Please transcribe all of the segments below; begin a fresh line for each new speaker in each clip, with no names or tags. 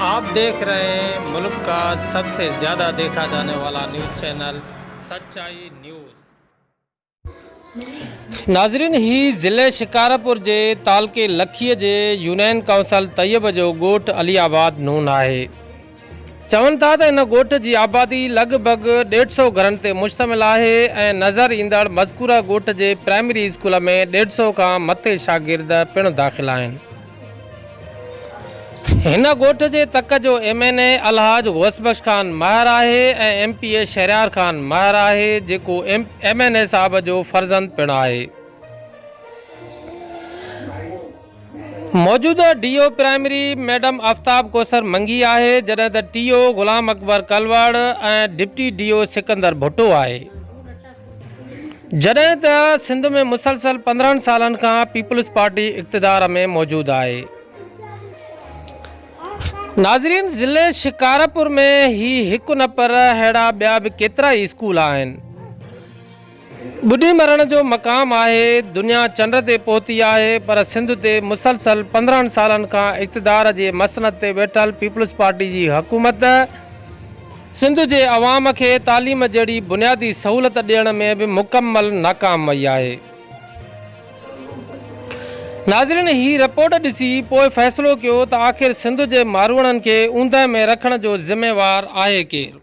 आप देख रहे हैं मुल्क का सबसे ज्यादा देखा जाने वाला न्यूज़ चैनल सच्चाई न्यूज़। ناظرين هي ضلعي شڪارپور جي تعلقي لکيء جي يونين ڪائونسل طيب جو ڳوٺ علي آباد نون آهي. چون ٿا ته هن ڳوٺ جي آبادي لڳ ڀڳ ڏيڍ سئو گهرن تي مشتمل آهي ۽ نظر ايندڙ مذڪوره ڳوٺ جي پرائمري اسڪول ۾ ڏيڍ سئو کان مٿي شاگرد پڻ داخل آهن. هن ڳوٺ جي تڪ جو ايم اين اي الحاج غوث بخش خان مهر آهي ۽ M P A Shehryar Khan Mehar آهي جيڪو ايم اين اي صاحب جو فرزند پڻ آهي. موجوده D O primary madam Aftab Kausar Mangi آهي جڏهن ته T O Ghulam Akbar Kalwar ۽ deputy D O Sikandar Bhutto آهي. جڏهن ته سنڌ ۾ مسلسل 15 سالن کان پيپلز پارٽي اقتدار ۾ موجود آهي. ناظرين ضلعي شڪارپور ۾ هي هڪ نه پر اهڙا ٻيا به ڪيترائي اسڪول آهن. ٻڏي مرڻ جو مقام آهي، دنيا چنڊ تي پهتي آهي پر سنڌ تي مسلسل 15 سالن کان اقتدار جي مسند تي ويٺل پيپلز پارٽي جي حڪومت سنڌ جي عوام کي تعليم جهڙي بنيادي سهولت ڏيڻ ۾ به مڪمل ناڪام وئي آهي. ناظرين هي رپورٽ ڏسي پوء فيصلو ڪيو ته آخر سنڌ جي ماروئڙن کي اوندهه ۾ رکڻ جو ذميوار آهي ڪير؟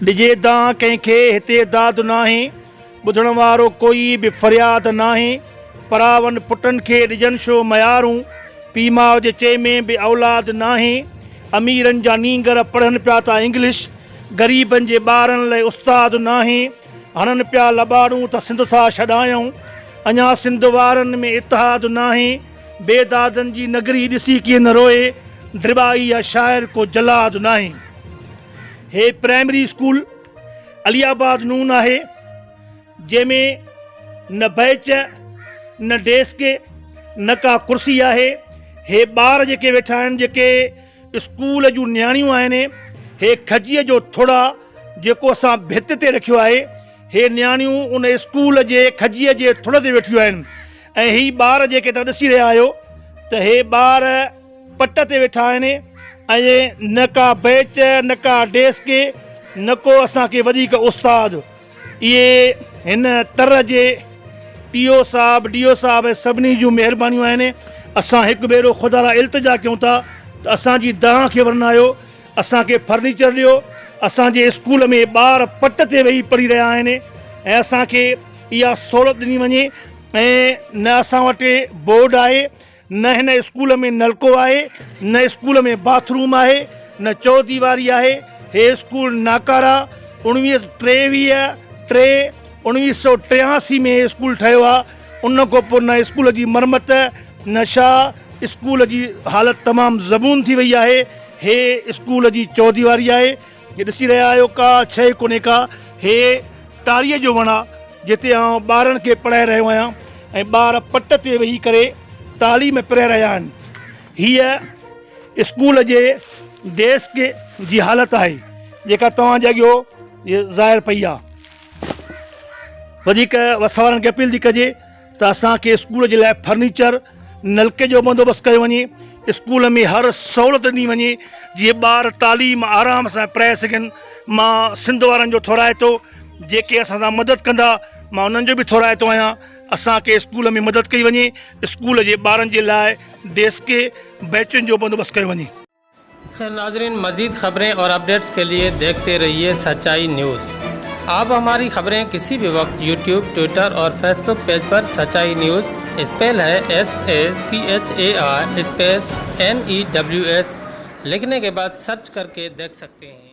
ڏجي دانهن ڪنهن کي هتي داد ناهي، ٻڌڻ وارو ڪوئي به فرياد ناهي، پراون پٽن کي ڏجن شو ميارون، پيء ماء جي چئي ۾ به اولاد ناهي، اميرن جا نينگر پڙهن پيا ٿا انگلش، غريبن جي ٻارن لئه استاد ناهي، هڻن پيا لٻاڙون ته سنڌ ٿا ڇڏايون، اڃا سنڌ وارن ۾ اتحاد ناهي، بي دادن جي نگري ڏسي ڪين روئي، ڊٻائي يا شاعر ڪو جلاد ناهي. هي پرائمري اسڪول علي آباد نون آهي. جنهن ۾ نه بئچ، نه ڊيسڪ، نه ڪا ڪرسي آهي. هي ٻار جيڪي ويٺا آهن، جيڪي اسڪول جون نياڻيون آهن، هي کجيء جو ٿڙ آ، جيڪو اسان ڀت تي رکيو آهي. هي نياڻيون ان اسڪول جي کجيء جي ٿڙ تي ويٺيون آهن ۽ هي ٻار جيڪي توهان ڏسي رهيا آهيو ته هي ٻار پٽ تي ويٺا آهن ۽ نه ڪا بئچ، نه ڪا ڊيسڪ، نه ڪو اسان کي وڌيڪ استاد. اهي هن تر جي ٽي او صاحب، ڊي او صاحب ۽ سڀني جون مهربانيون آهن. اسان هڪ ڀيرو خدا لاء التجا ڪيون ٿا ته اسان جي دانهن کي ورنايو، اسان کي فرنيچر ڏيو، اسان جي اسڪول ۾ ٻار پٽ تي ويهي پڙهي رهيا آهن ۽ اسان کي اها سهولت ڏني وڃي ۽ نه اسان وٽ بورڊ آهي نه هن اسڪول ۾ نلڪو آهي، نه اسڪول ۾ باٿ روم آهي، نه چوديواري آهي، هي اسڪول ناڪارا اڻويهه ٽيويهه ٽي اڻويهه سو ٽياسي ۾ هي اسڪول ٺهيو آ، ان کان پوء نه اسڪول جي مرمت نه ڇا، اسڪول جي حالت تمام زبون ٿي وئي آهي، هي اسڪول جي چوديواري آهي، هي ڏسي رهيا آهيو ڪا شيء ڪونهي ڪا، هي ٽاريء جو وڻ آ جتي آئون ٻارن کي پڙهائي رهيو آهيان ۽ ٻار پٽ تي ويهي ڪري تعليم پرائي رهيا آهن. هيء اسڪول جي ڊيسڪ جي حالت آهي جيڪا توهان جي اڳيو ظاهر پئي آ. وڌيڪ وس وارن کي اپيل ٿي ڪجي ته اسان کي اسڪول جي لاء فرنيچر، نلڪي جو بندوبست ڪيو وڃي، اسڪول ۾ هر سهولت ڏني وڃي جيئن ٻار تعليم آرام سان پرائي سگهن. مان سنڌ وارن جو ٿورائتو جيڪي اسان سان مدد ڪندا مان انهن جو به ٿورائتو آهيان. اسان کي اسڪول ۾ مدد ڪئي وڃي، اسڪول جي ٻارن جي لاء ڊيسڪ، بينچن جو بندوبست ڪيو وڃي.
خير ناظرين مزيد خبرين اور اپڊيٽس کے لئے ديکھتي رھيے سچائي نيوز آپ ھماري خبرين کسي بھي وقت يوٽيوب ٽوئٽر اور فيسبوڪ پيج پر سچائي نيوز اسپيل ھي S A C H A I space N E W S لکھني کے بعد سرچ ڪر ڪي ديکھ سکتي ھين.